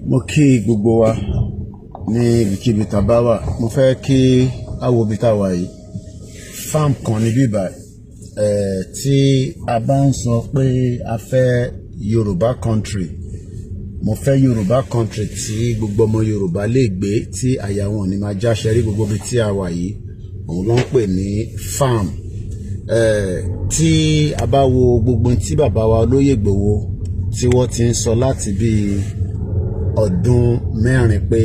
Mo kí gbogbo wa ní ibikíbi tá a bá wà. Mo fẹ́ kí a wo ibi tá a wà yìí. Farm kan ní bíbá ẹ̀ tí a bá ń sọ pé a fẹ́ Yorùbá country. Mo fẹ́ Yorùbá country tí gbogbo ọmọ Yorùbá lè gbé, tí àyà wọn ò ní máa jáṣẹ rí. Gbogbo ibi tí a wà yìí, òun ló ń pè ní farm. Tí a bá wo gbogbo tí bàbá wa olóyè Ìgbòho tí wọ́n ti ń sọ láti bíi ọdún 4 pé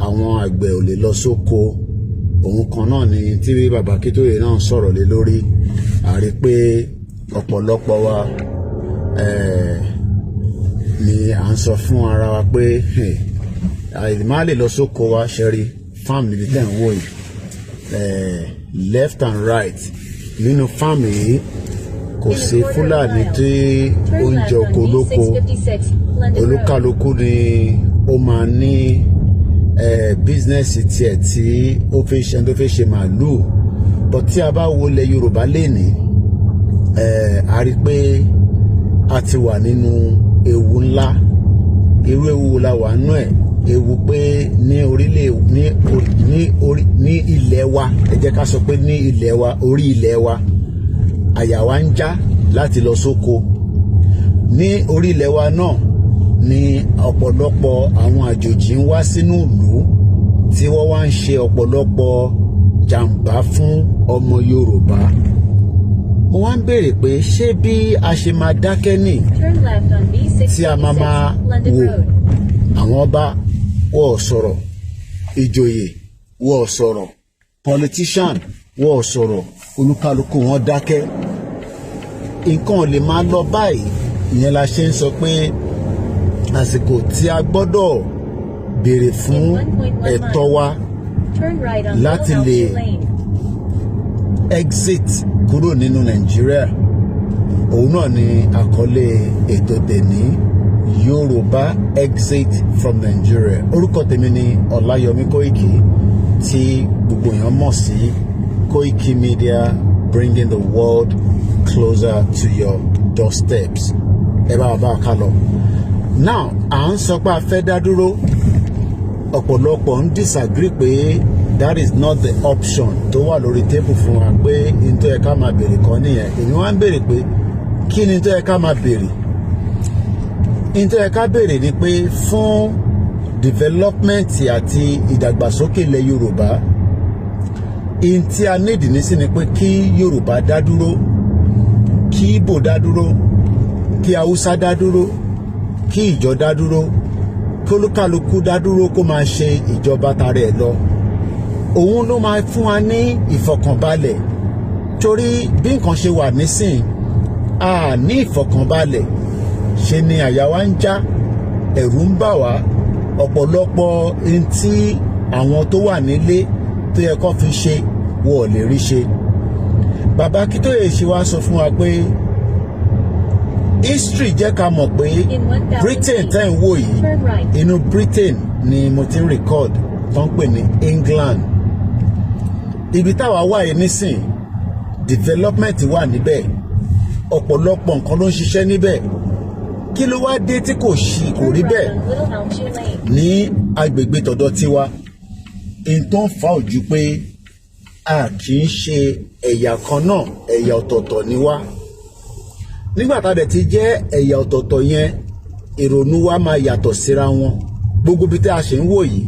àwọn àgbẹ̀ ò lè lọ sóko, òun kan náà ni tí bàbá Akíntóyè náà sọ̀rọ̀ lé lórí. A rí pé ọ̀pọ̀lọpọ̀ wa ni à ń sọ fún ara wa pé àìmá lè lọ sóko wa. Ṣẹ́rí farm níbi tẹ́ ń wò yìí, left and right nínú farm yìí, kò sí Fúlàní tí ó ń jẹ oko olóko. Olúkálukú ni ó máa ní business tiẹ̀ tí ó fi ṣe, tó fi ṣe màálùú. But tí a bá wo ilẹ̀ Yorùbá lénìí, a rí pé a ti wà nínú ewu ńlá. Irú ewu wo la wà nínú ẹ̀? Ewu pé ní orílẹ̀ ní orí ní ilẹ̀ wa, ẹ jẹ́ ká sọ pé ní ilẹ̀ wa, orí ilẹ̀ wa, àyà wa ń já láti lọ sóko. Ní orí ilẹ̀ wa náà ni ọ̀pọ̀lọpọ̀ àwọn àjòjì ń wá sínú ìlú tí wọ́n wá ń ṣe ọ̀pọ̀lọpọ̀ jàǹbá fún ọmọ Yorùbá. Mo wá ń béèrè pé ṣé bí a ṣe máa dákẹ́ nì tí a máa máa wò àwọn ọba wọ́n sọ̀rọ̀, ìjòyè wọ́n sọ̀rọ̀, politician wọ́n sọ̀rọ̀, olúkálukú wọn dákẹ́? Nǹkan ò lè máa lọ báyìí. Ìyẹn la ṣe ń sọ pé àsìkò tí a gbọ́dọ̀ béèrè fún ẹ̀tọ́ wa láti lè exit kúrò nínú Nàìjíríà, òun náà ni àkọlé ètò tèní, Yorùbá exit from Nigeria. Orúkọ tèmi ni Ọláyọmí Kóìkì, tí gbogbo èèyàn mọ̀ sí Kóìkì Media, bringing the world closer to your doorsteps. Ẹ bá wa bá a ká lọ. Now, à ń sọ pé a fẹ́ dá dúró. Ọ̀pọ̀lọpọ̀ ń disagree pé that is not the option tó wà lórí table fún wa, pé n tó yẹ ká máa béèrè kọ́ nìyẹn. Èmi wá ń béèrè pé kí ni tó yẹ ká máa béèrè? N tó yẹ ká béèrè ni pé fún development àti ìdàgbàsókè ilẹ̀ Yorùbá, n tí a nídìí nísìn ni pé kí Yorùbá dá dúró, kí Ìgbò dá dúró, kí Haúsá dá dúró, kí Ìjọ dá dúró, kí olúkálukú dá dúró, kó máa ṣe ìjọba tara ẹ̀ lọ. Òun ló máa fún wa ní ìfọ̀kànbalẹ̀, torí bí nǹkan ṣe wà nísìn, a ní ìfọ̀kànbalẹ̀. Ṣe ni àyà wa ń já, ẹ̀rù ń bà wá. Ọ̀pọ̀lọpọ̀ ohun tí àwọn tó wà nílé tó yẹ kó fi ṣe, wọ́n ò lè rí ṣe. Bàbá Akíntóyè ṣe wá sọ fún wa pé history jẹ́ ká mọ̀ pé Britain tẹ́ ń wò yìí, inú Britain ni mo ti ń record, tó ń pè ní England. Ibi táwa wà yìí nísìn, development wà níbẹ̀, ọ̀pọ̀lọpọ̀ nǹkan ló ń ṣiṣẹ́ níbẹ̀. Kí ló wá dé tí kò ṣì kò rí bẹ́ẹ̀ ní agbègbè tọ̀dọ̀ tiwa? N tó ń fa ojú pé a kì í ṣe ẹ̀yà kan náà, ẹ̀yà ọ̀tọ̀ọ̀tọ̀ ni wá. Nígbà tá a dẹ̀ ti jẹ́ ẹ̀yà ọ̀tọ̀ọ̀tọ̀ yẹn, ìrònú wa máa yàtọ̀ síra wọn. Gbogbo ibi tí a ṣe ń wò yìí,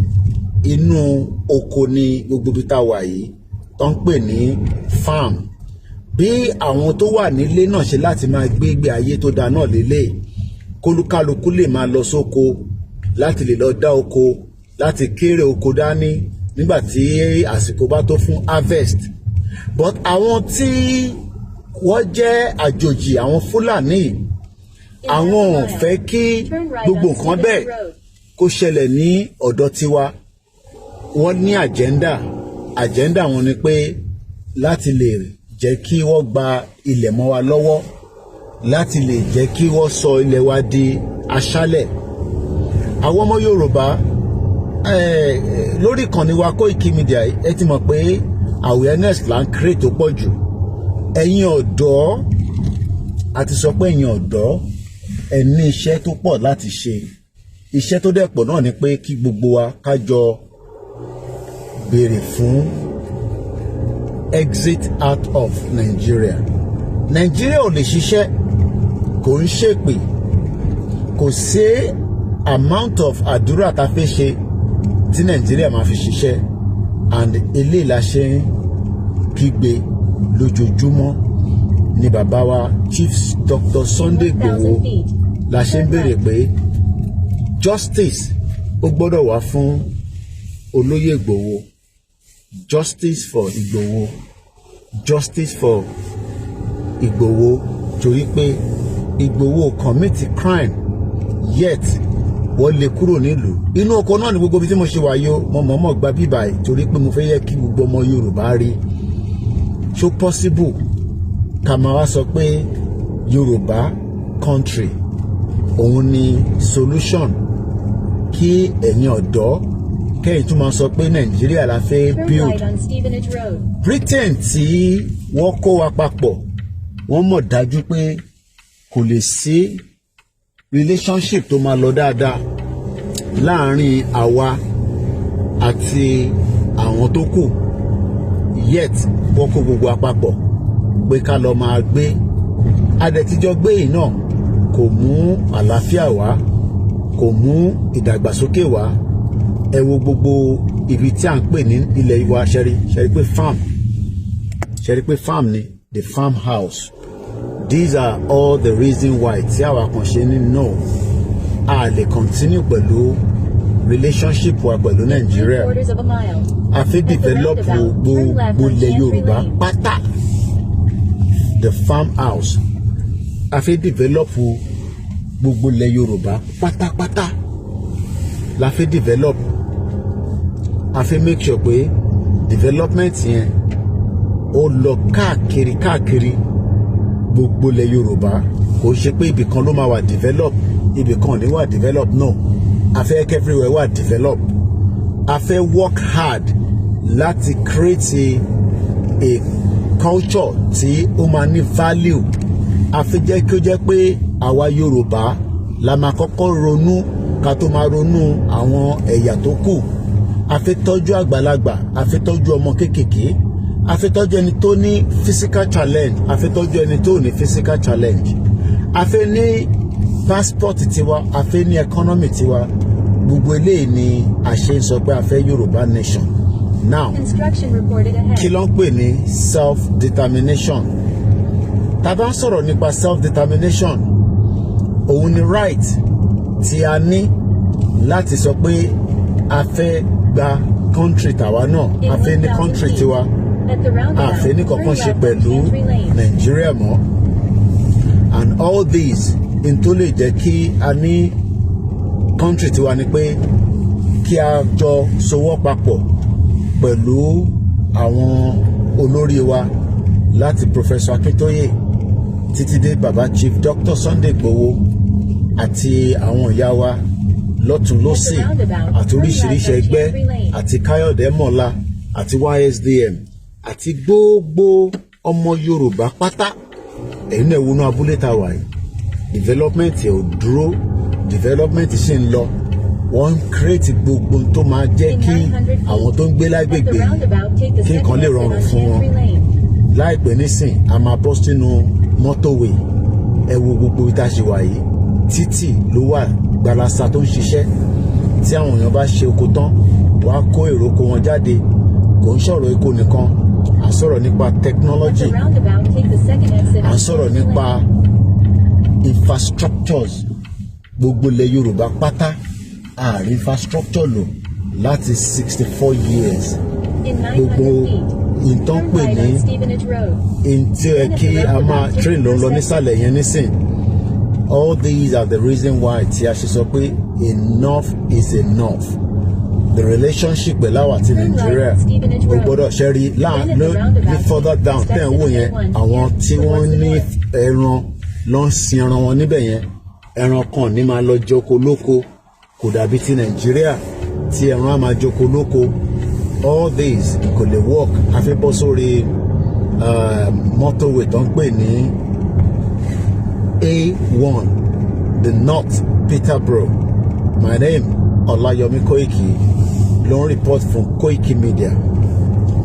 inú oko ni gbogbo ibi tá a wà yìí, tó ń pè ní farm. Bí àwọn tó wà nílé náà ṣe láti máa gbé ìgbé ayé tó dáa náà lélẹ̀, kólúkálukú lè máa lọ sóko láti lè lọ dá oko, láti kéré oko dání nígbà tí àsìkò bá tó fún harvest. But àwọn tí wọ́n jẹ́ àjòjì, àwọn Fúlàní, àwọn ò fẹ́ kí gbogbo nǹkan bẹ́ẹ̀ kó ṣẹlẹ̀ ní ọ̀dọ̀ tiwa. Wọ́n ní agenda. Agenda wọn ni pé láti lè jẹ́ kí wọ́n gba ilẹ̀ mọ́ wa lọ́wọ́, láti lè jẹ́ kí wọ́n sọ ilẹ̀ wa di aṣálẹ̀. Àwọn ọmọ Yorùbá, lórí ìkànnì wa Koiki Media, ẹ ti mọ̀ pé awareness là ń create tó pọ̀ jù. Ẹ̀yin ọ̀dọ́, a ti sọ pé ẹ̀yin ọ̀dọ́, ẹ ní iṣẹ́ tó pọ̀ láti ṣe. Iṣẹ́ tó dẹ̀ pọ̀ náà ni pé kí gbogbo wa ká jọ béèrè fún exit out of Nigeria. Nigeria ò lè ṣiṣẹ́, kò ń ṣèpè, kò sí amount of àdúrà tá a fẹ́ ṣe tí Nàìjíríà máa fi ṣiṣẹ́. And eléyìí la ṣe ń kígbe lójoojúmọ́ ni bàbá wa Chief Dr. Sunday Igboho la ṣe ń béèrè pé justice ó gbọ́dọ̀ wá fún olóyè Igboho, justice for Igboho, justice for Igboho, torí pé Igboho commit crime, yet wọ́n lé kúrò nílùú. Inú oko náà ni gbogbo ibi tí mo ṣe wà yìí o. Mo mọ̀ọ́mọ̀ gba bíbà yìí torí pé mo fẹ́ yẹ kí gbogbo ọmọ Yorùbá rí. Ṣó possible ká máa wá sọ pé Yorùbá country òun ni solution, kí ẹ̀yin ọ̀dọ́ kẹ́yìn tún máa sọ pé Nàìjíríà la fẹ́ Turn build? right on Stevenage Road. Britain tí wọ́n kó wa papọ̀, wọ́n mọ̀ dájú pé kò lè sí relationship tó máa lọ dáadáa láàárín àwa àti àwọn tó kù, yet wọ́n kó gbogbo wa papọ̀ pé ká lọ máa gbé. Adẹ̀tíjọ́ gbé yìí náà kò mú àlàáfíà wá, kò mú ìdàgbàsókè wá. Ẹ wo gbogbo ibi tí à ń pè ní ilẹ̀ wa. Ṣẹ́rí ṣẹ́rí pé farm, ṣẹ́rí pé farm ni, the farm house. These are all the reason why tí àwa kan ṣe ní no, a lè continue pẹ̀lú relationship wa pẹ̀lú Nàìjíríà. Three quarters of a mile. A fẹ́ develop gbogbo ilẹ̀ Yorùbá pátá, the farm house. A fẹ́ develop gbogbo ilẹ̀ Yorùbá pátápátá la fẹ́ develop. A fẹ́ make sure pé development yẹn ó lọ káàkiri káàkiri gbogbo ilẹ̀ Yorùbá. Kò ṣe pé ibì kan ló máa wà develop, ibì kan ò ní wà develop. No, a fẹ́ kí everywhere wà develop. A fẹ́ work hard láti create a culture tí ó máa ní value. A fẹ́ jẹ́ kí ó jẹ́ pé àwa Yorùbá la máa kọ́kọ́ ronú ká tó máa ronú àwọn ẹ̀yà tó kù. A fẹ́ tọ́jú àgbàlagbà, a fẹ́ tọ́jú ọmọ kéékèèké, a fẹ́ tọ́jú ẹni tó ní physical challenge, a fẹ́ tọ́jú ẹni tó ní physical challenge. A fẹ́ ní passport tiwa, a fẹ́ ní economy tiwa. Gbogbo eléyìí ni a ṣe ń sọ pé a fẹ́ Yorùbá nation now. Construction reported ahead. Kí ló ń pè ní self determination? Tá a bá ń sọ̀rọ̀ nípa self determination, òun ni right tí a ní láti sọ pé a fẹ́ gba country tàwa náà, a fẹ́ ní country tiwa, a fẹ́ ní kankan ṣe pẹ̀lú Nàìjíríà mọ́. And all these in tó lè jẹ́ kí a ní country tiwa ni pé kí a jọ sowọ́ papọ̀ pẹ̀lú àwọn olórí wa, láti Professor Akintoye títí dé baba Chief Dr. Sunday Igboho àti àwọn ìyá wa lọ́tún lọ́sì àti oríṣiríṣi ẹgbẹ́ àti Káyọ̀dé Mọ̀lá àti YSDM àti gbogbo ọmọ Yorùbá pátá. Ẹ̀yin náà wọnú abúlé tá a wà yìí, development ò dúró, development sì ń lọ. Wọ́n ń create gbogbo tó máa jẹ́ kí àwọn tó ń gbé lágbègbè yìí kí nǹkan lè rọrùn fún wọn. Láìpẹ́ nísìn, a máa bọ́ sínú motorway. Ẹ wo gbogbo ibi tá a ṣe wà yìí, títì ló wà gbalasa tó ń ṣiṣẹ́. Tí àwọn èèyàn bá ṣe oko tán, wàá kó èrò oko wọn jáde. Kò ń sọ̀rọ̀ eko nìkan, à ń sọ̀rọ̀ nípa technology, à ń sọ̀rọ̀ nípa infrastructures. Gbogbo ilẹ̀ Yorùbá pátá, ààrin infrastructure lò láti 64 years. Gbogbo ìtàn pè ní ntí ẹ kí a máa train ló ń lọ nísàlẹ̀ yẹn nísìn. All these are the reason why tí a ṣe sọ pé enough is enough. The relationship pẹ̀lú àwọn àti Nàìjíríà o gbọ́dọ̀ ṣẹ́rí ní further down tẹ̀ ń wò yẹn, àwọn tí wọ́n ní ẹran ló ń sin ẹran wọn níbẹ̀ yẹn. Ẹran kan ní máa lọ jẹko lóko, kò dàbí ti Nàìjíríà tí ẹran á máa jẹko lóko. All these kò lè work. A fi bọ́ sórí motorway tó ń pè ní A1, the North Peterborough. My name, Olayomi Koiki, ló ń report from Koiki Media,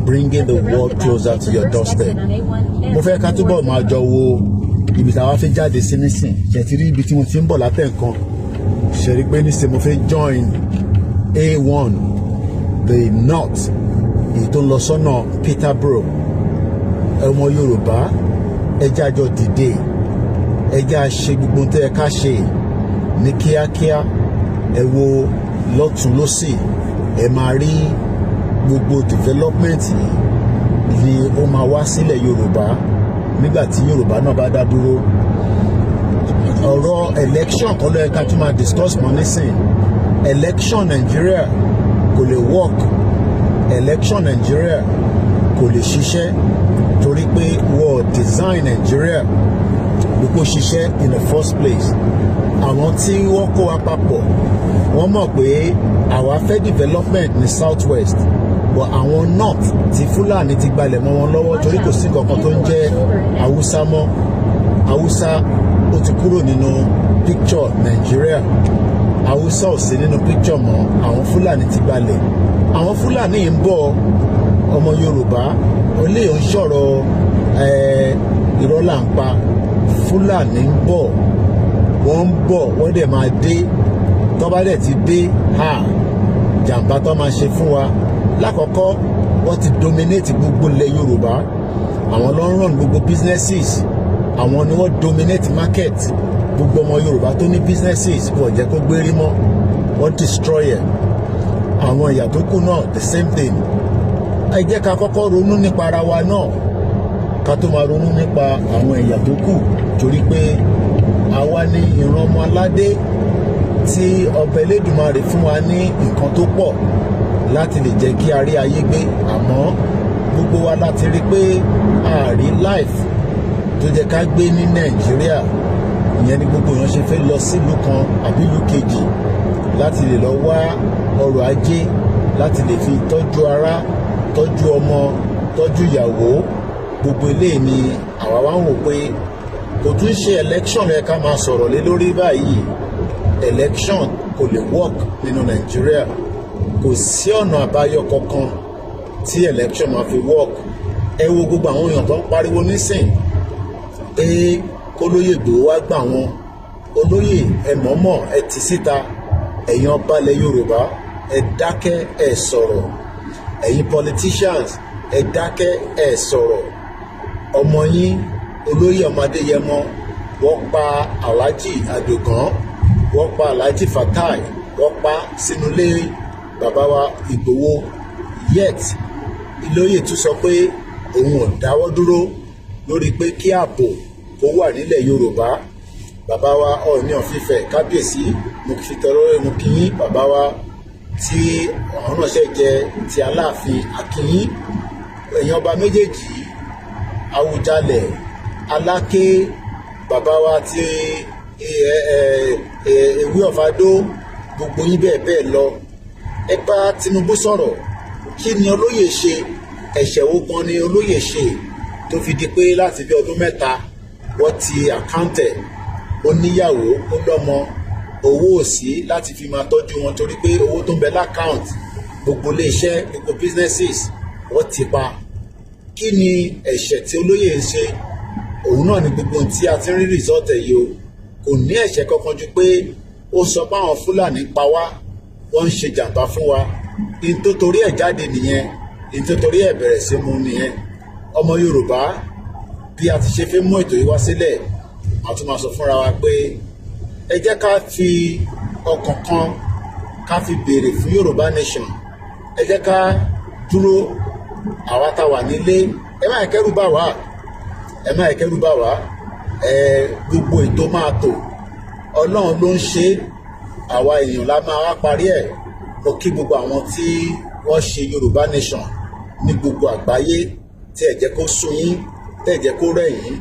bringing At the the world roundabout, closer take to the your first doorstep. exit on A1M Mo fẹ́ ká túbọ̀ towards máa jọ wo ibi táwa fi jáde sí nísìn. Ṣe ti rí ibi tí mo ti ń bọ̀ látẹ̀ǹkan? Ṣe rí pé nísìn mo fẹ́ join A1, the north, èyí tó ń lọ sọ́nà Peterborough. Ọmọ Yorùbá, ẹ jẹ́ a jọ dìde, ẹ jẹ́ a ṣe gbogbo ohun tó yẹ ká ṣe ní kíákíá. Ẹ wo lọ́tún lọ́sì, ẹ máa rí gbogbo development yìí ni ó máa wá sílẹ̀ Yorùbá nígbà tí Yorùbá náà bá dá dúró. Ọ̀rọ̀ election kọ́ ló yẹ ká tún máa discuss mọ́ nísìn. Election Nigeria kò lè work, election Nigeria kò lè ṣiṣẹ́, torí pé wọ́n design Nigeria bí kò ṣiṣẹ́ in the first place. Àwọn tí wọ́n kó wa papọ̀, wọ́n mọ̀ pé àwa fẹ́ development ní South West, but àwọn north tí Fúlàní ti gbalẹ̀ mọ́ wọn lọ́wọ́, torí kò sí kankan tó ń jẹ́ Haúsá mọ́. Haúsá ó ti kúrò nínú picture Nigeria, Haúsá ò sí nínú picture mọ́. Àwọn Fúlàní ti gbalẹ̀, àwọn Fúlàní ń bọ̀. Ọmọ Yorùbá olè ń sọ̀rọ̀, irọ́ là ń pa. Fúlàní ń bọ̀, wọ́n ń bọ̀, wọ́n dẹ̀ máa dé. Tó bá dẹ̀ ti dé, ha, jàǹbá tó máa ṣe fún wa. Lákọ̀ọ́kọ́, wọ́n ti dominate gbogbo ilẹ̀ Yorùbá. Àwọn ló ń run gbogbo businesses, àwọn ni wọ́n dominate market. Gbogbo ọmọ Yorùbá tó ní businesses, wọ́n jẹ́ kó gbérí mọ́, wọ́n destroy ẹ̀. Àwọn ẹ̀yà tó kù náà, the same thing. Ẹ jẹ́ ká kọ́kọ́ ronú nípa ara wa náà ká tó máa ronú nípa àwọn ẹ̀yà tó kù, torí pé àwa ní ìran ọmọ aládé tí ọba Elédùmarè fún wa ní nǹkan tó pọ̀ láti lè jẹ́ kí a rí ayé gbé. Àmọ́ gbogbo wa láti rí pé a rí life tó jẹ́ ká gbé ní Nàìjíríà. Ìyẹn ni gbogbo èèyàn ṣe fẹ́ lọ sílùú kan àbí ìlú kejì láti lè lọ wá ọrọ̀ ajé, láti lè fi tọ́jú ara, tọ́jú ọmọ, tọ́jú ìyàwó. Gbogbo eléyìí ni àwa wá ń wò pé kò tún ṣe election rẹ ká máa sọ̀rọ̀ lé lórí báyìí. Election kò lè work nínú Nàìjíríà, kò sí ọ̀nà àbáyọ kankan tí election máa fi work. Ẹ wo gbogbo àwọn èèyàn tó ń pariwo nísìn pé kólóyè Ìgbòho wá gbà wọn. Olóyè, ẹ mọ̀ọ́mọ̀ ẹ tì síta. Ẹ̀yin ọba ilẹ̀ Yorùbá, ẹ dákẹ́, ẹ sọ̀rọ̀. Ẹ̀yin politicians, ẹ dákẹ́, ẹ sọ̀rọ̀. Ọmọ yín, olóyè ọmọ Adéyẹmọ, wọ́n pa Alhaji Àdògán, wọ́n pa Alhaji Fatai, wọ́n pa sínú ilé bàbá wa Ìgbòho. Yet ìlóyè tún sọ pé òun ò dáwọ́ dúró lórí pé kí ààbò kó wà nílẹ̀ Yorùbá. Bàbá wa Ọọ̀ni of Ifẹ̀, kábíyèsí, mo fi tọrọ, mo kí yín. Bàbá wa tí àwọn náà ṣe jẹ ti Aláàfin, akínyín. Ẹ̀yin ọba méjèèjì, Àwùjalẹ̀, Aláké, bàbá wa ti Ewé ọ̀fadó, gbogbo yín bẹ́ẹ̀ bẹ́ẹ̀ lọ, ẹ bá Tinubu sọ̀rọ̀. Kí ni olóyè ṣe? Ẹ̀ṣẹ̀ wo gan ni olóyè ṣe tó fi di pé láti bí ọdún 3 wọ́n ti account ẹ̀? Ó níyàwó, ó lọ́mọ, owó ò sí láti fi máa tọ́jú wọn, torí pé owó tó ń bẹ l'account, gbogbo iléeṣẹ́, gbogbo businesses, wọ́n ti pa. Kí ni ẹ̀ṣẹ̀ tí olóyè ń ṣe? Òun náà ni gbogbo ohun tí a ti ń rí result ẹ̀ yìí o. Kò ní ẹ̀ṣẹ̀ kankan ju pé ó sọ pé àwọn Fúlàní pa wá, wọ́n ń ṣe jàǹbá fún wa. In tó torí ẹ̀ jáde nìyẹn, in tó torí ẹ̀ bẹ̀rẹ̀ sí mú nìyẹn. Ọmọ Yorùbá, bí a ti ṣe fẹ́ mú ètò yìí wá sílẹ̀, a tún máa sọ fúnra wa pé ẹ jẹ́ ká fi ọkàn kan ká fi béèrè fún Yorùbá nation. Ẹ jẹ́ ká dúró. Àwa tá wà nílé, ẹ má kẹ́rù bà wá, ẹ má kẹ́rù bà wá. Ẹ gbogbo ètò máa tò, Ọlọ́run ló ń ṣe, àwa èèyàn la máa wá parí ẹ̀. Mo kí gbogbo àwọn tí wọ́n ṣe Yorùbá nation ní gbogbo àgbáyé, tí ẹ jẹ́ kó sú yín, tí ẹ jẹ́ kó rẹ̀ yín.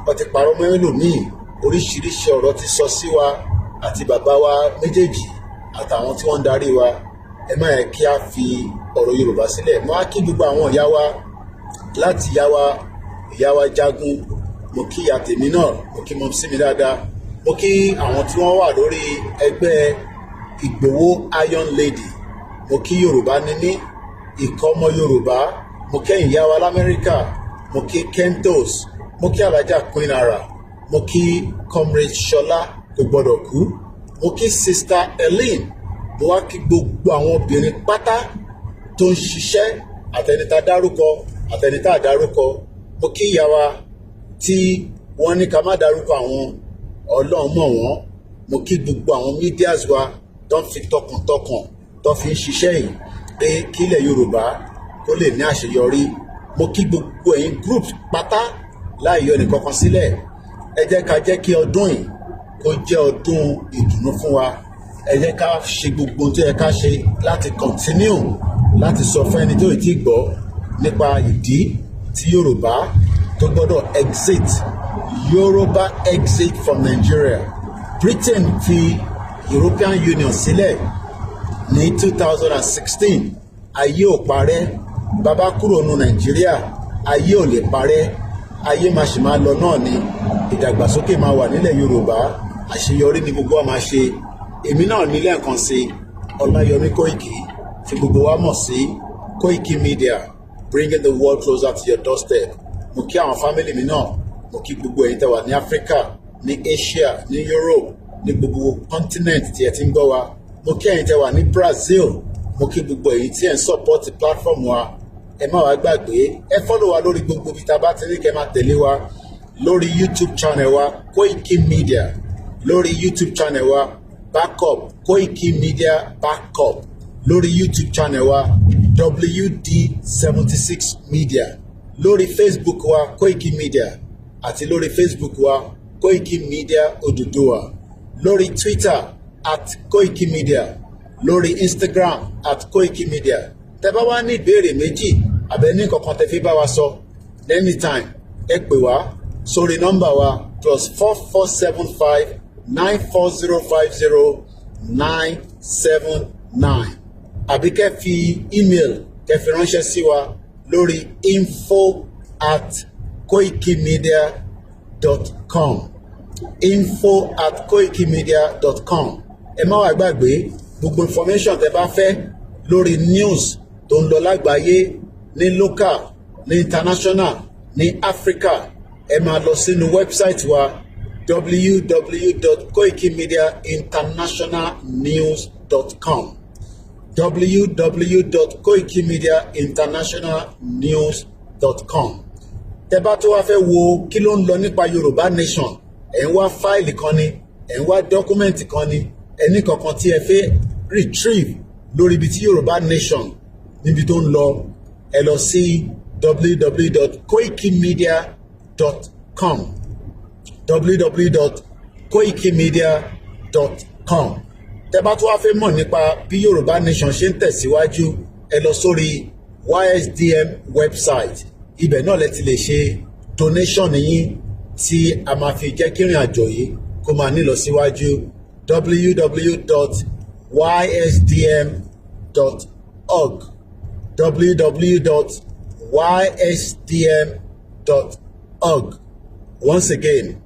Wọ́n ti parọ́ mọ́ ẹlòmíì, oríṣiríṣi ọ̀rọ̀ ti sọ sí wa àti bàbá wa méjèèjì àtàwọn tí wọ́n ń darí wa. Ẹ má yẹ kí a fi ọ̀rọ̀ Yorùbá sílẹ̀. Mo á kí gbogbo àwọn ìyá wa, láti ìyá wa jagun, mo kí ìyá tèmi náà, mo kí mọ́ sí mi dáadáa, mo kí àwọn tí wọ́n wà lórí ẹgbẹ́ Ìgbòho Iron Lady, mo kí Yorùbá níní ìkọ́ ọmọ Yorùbá, mo kí ẹ̀yin ìyá wa l'Amẹ́ríkà, mo kí Kentos, mo kí Alhaja Queen Ara, mo kí Comrade Ṣọlá kò gbọdọ̀ kú, mo kí Sister Ellen. Mo wá kí gbogbo àwọn obìnrin pátá tó ń ṣiṣẹ́, àtẹnitá dárúkọ, àtẹnitá dárúkọ. Mo kí ìyá wa tí wọ́n ní ká má dárúkọ àwọn, Ọlọ́run mọ̀ wọ́n. Mo kí gbogbo àwọn medias wa tó ń fi tọkàntọkàn tó fi ń ṣiṣẹ́ yìí pé kílẹ̀ Yorùbá kó lè ní àṣeyọrí. Mo kí gbogbo ẹ̀yin groups pátá láì yọ ẹnìkankan sílẹ̀. Ẹ jẹ́ ká jẹ́ kí ọdún yìí kó jẹ́ ọdún ìdùnnú fún wa. Ẹ jẹ́ ká ṣe gbogbo ohun tó yẹ ká ṣe láti continue láti sọ fún ẹni tó ì tí gbọ́ nípa ìdí tí Yorùbá tó gbọ́dọ̀ exit, Yorùbá exit from Nigeria. Britain fi European Union sílẹ̀ ní 2016, ayé ò parẹ́. Bàbá kúrò nu Nàìjíríà, ayé ò lè parẹ́, ayé máa ṣì máa lọ náà ni. Ìdàgbàsókè máa wà nílẹ̀ Yorùbá, àṣeyọrí ni gbogbo wa máa ṣe. Èmi náà ní lẹ́ẹ̀kan sí, Ọláyọmí Kóìkì tí gbogbo wa mọ̀ sí Kóìkì Media, bringing the world closer to your doorstep. Mo kí àwọn family mi náà, mo kí gbogbo ẹ̀yin tẹ́ wà ní Áfíríkà, ní Asia, ní Europe, ní gbogbo continent tí ẹ ti ń gbọ́ wa. Mo kí ẹ̀yin tẹ́ wà ní Brazil. Mo kí gbogbo ẹ̀yin tí ẹ̀ ń support platform wa. Ẹ má wàá gbàgbé, ẹ follow wa lórí gbogbo ibi tá a bá ti ní kẹ́ máa tẹ̀lé wa. Lórí YouTube channel wa, Koiki Media, lórí YouTube channel wa, Backup, Koiki Media Backup, lórí YouTube channel wa, WD76 Media, lórí Facebook wa, Koiki Media, àti lórí Facebook wa, Koiki Media Odùduwà, lórí Twitter, @KoikiMedia, lórí Instagram, @KoikiMedia. Tẹ́ bá wá ní ìbéèrè méjì àbẹ ní kankan tẹ́ fi bá wa sọ anytime, ẹ pè wá sórí nọ́mbà wa, +447594050979, àbí kẹ́ fi email kẹ́ fi ránṣẹ́ sí wa lórí info@koikimedia.com, info@koikimedia.com. Ẹ má wàá gbàgbé, gbogbo information tẹ́ bá fẹ́ lórí news tó ń lọ lágbàáyé, ní local, ní international, ní Africa, ẹ máa lọ sínú website wa, www.koikimediainternationalnews.com, www.koikimediainternationalnews.com. Tẹ́ bá tó wá fẹ́ wo kí ló ń lọ nípa Yorùbá Nation, ẹ̀ ń wá file kan ni, ẹ̀ ń wá document kan ni, ẹní kankan tí ẹ fẹ́ retrieve lórí ibi tí Yorùbá Nation níbi tó ń lọ, ẹ lọ sí www.koikimedia.com, www.koikimedia.com. Tẹ́ bá tó wá fẹ́ mọ̀ nípa bí Yorùbá Nation ṣe ń tẹ̀síwájú, ẹ lọ sórí YSDM website. Ibẹ̀ náà lẹ ti lè ṣe donation yín tí a máa fi jẹ́ kí ìrìn àjò yìí kó máa nílọ síwájú, www.ysdm.org, www.ysdm.org. Once again,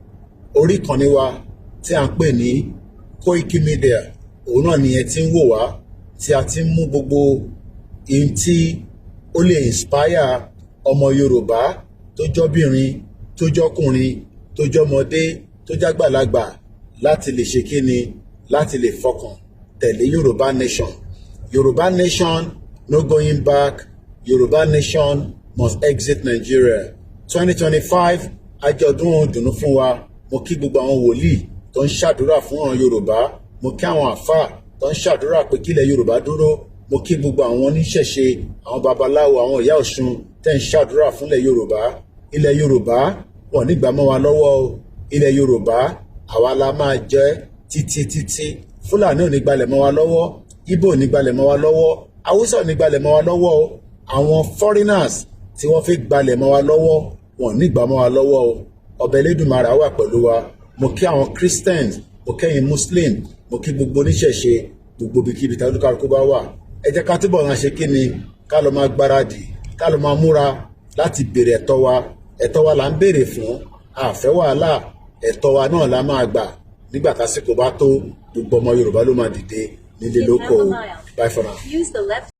orí ìkànnì wa tí a ń pè ní Koiki Media, òun náà ni ẹ ti ń wò wá, tí a ti ń mú gbogbo ihun tí ó lè inspire ọmọ Yorùbá tó jọ́bìnrin, tó jọ́kùnrin, tó jọ́mọdé, tó jágbàlagbà, láti lè ṣe kíni, láti lè fọkàn tẹ̀lé Yorùbá Nation. Yorùbá Nation, no going back. Yorùbá Nation must exit Nigeria. 2025, àjọ̀dún dùnú fún wa. Mo kí gbogbo àwọn wòlíì tó ń ṣàdúrà fún àwọn Yorùbá. Mo kí àwọn àfáà tó ń ṣàdúrà pé kílẹ̀ Yorùbá dúró. Mo kí gbogbo àwọn oníṣẹ̀ṣe, àwọn babaláwo, àwọn ìyá Ọ̀ṣun tẹ́ ń ṣàdúrà fúnlẹ̀ Yorùbá. Ilẹ̀ Yorùbá wọn nígbà mọ́ wa lọ́wọ́ o. Ilẹ̀ Yorùbá, àwa la máa jẹ́ títí títí. Fúlàní ò ní gbalẹ̀ mọ́ wa lọ́wọ́, Ìgbò ò ní gbalẹ̀ mọ́ wa lọ́wọ́, Haúsá ò ní gbalẹ̀ mọ́ wa lọ́wọ́ o. Àwọn foreigners tí wọ́n fi gbalẹ̀ mọ́ wa lọ́wọ́, wọn ò ní gbà mọ́ wa lọ́wọ́ o. Ọbẹ̀ Elédùmarè wà pẹ̀lú wa. Mo kí àwọn Christians, mo kẹ́yìn Muslim, mo kí gbogbo oníṣẹ̀ṣe, gbogbo ibikíbi tí olúkálùkù bá wà. Ẹ jẹ́ ká túbọ̀ máa ṣe kí ni, ká lọ máa gbáradì, ká lọ máa múra láti béèrè ẹ̀tọ́ wa. Ẹ̀tọ́ wa là ń béèrè fún, àfẹ́ wàhálà. Ẹ̀tọ́ wa náà la máa gbà nígbà tásìkò bá tó. Gbogbo ọmọ Yorùbá ló máa dìde ní Nílé In lóko. half a mile. Bye for now. Use the left